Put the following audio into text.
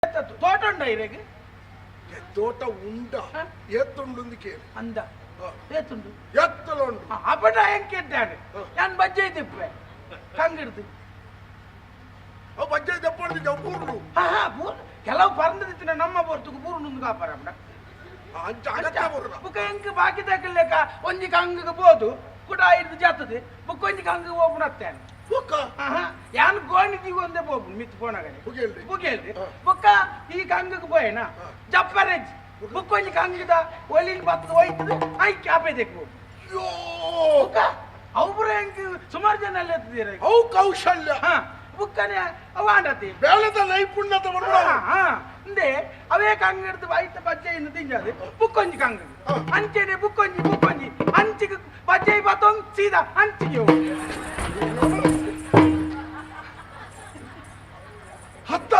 ತೋಟ ಉಂಡ ಇರೆಗ್? ತೋಟ ಉಂಡ. ಏತುಂಡು ಕೇಳಿ. ಅಂದ ಏತುಂಡು? ಎತ್ತಲ ಉಂಡು. ಅಪಡ ಎಂಕೆದ್ದಾನೆ ನಾನು ಬಜ್ಜೆ ತಿಪ್ಪೆ ಕಂಗಿಡ್ದು. ಅವು ಬಜ್ಜೆ ದಪ್ಪಡ್ದು ಪೂರ್ಲು. ಹಾ ಹಾ, ಪೂರ್ ಕೆಲವು ಪರಂದ ನಮ್ಮ ಪೊರ್ತುಗು ಪೂರ್ಣುಂದು ಕಾಪಾರ. ಅಂಚ ಅಗತ್ಯ ಬರುನ. ಬುಕ್ಕ ಎಂಕ್ ಬಾಕಿ ತಕಲೆಕ ಒಂಜಿ ಕಂಗಿಗೆ ಪೋದು ಕುಡ ಇರ್ದು ಜಾತದೆ, ಬುಕ್ಕ ಒಂಜಿ ಕಂಗಿಗೆ ಹೋಗುಣತ್ತೇನೆ. ಬುಕ್ಕ ಯಾನ್ ಗೋಣಿ ದಿಗೊಂದೆ ಪೋಪುಂಡು ಮಿತ್ತು ಪೋನಗನೆ. ಪುಗೆಲ್ರಿ. ಪುಗೆಲ್ರಿ. ಬುಕ್ಕ ಈ ಕಂಗಿಗೆ ಪೋಯೆನಾ ಜಪ್ಪರೆಜ್, ಬುಕ್ಕ ಒಂಜಿ ಕಂಗಿದ ಒಲಿನ್ ಬತ್ತದ ಹೋಯ್ತದೆ, ಐಕ್ ಆಪೆ ತೆಕ್ಕು. ಅಯ್ಯೋ, ಬುಕ್ಕ ಅವು ಪೂರ ಎಂಕ್ ಸುಮಾರು ಜನ ಎಲ್ಲ ಎತ್ತಿದ್ದೀರ. ಅವು ಕೌಶಲ್ಯ. ಹಾ, ಬುಕ್ಕನೆ ಅವು ಆಂಡತಿ ಬೇಳೆದ ನೈಪುಣ್ಯತೆ. ಹಾ, ಇಂದೆ ಅವೇ ಕಂಗಿಡ್ದು ಐತ ಬಜ್ಜೆಯನ್ನು ತಿಂಜಾದು ಬುಕ್ಕೊಂಜಿ ಕಂಗ್ ಅಂಚೆನೆ ಬುಕ್ಕೊಂಜಿ ಬುಕ್ಕೊಂಜಿ ಅಂಚಿಗೆ ಬಜ್ಜೆ ಬತ್ತೊಂದು ಸೀದಾ ಅಂಚಿಗೆ ಹೋಗು. ಹತ್ತ.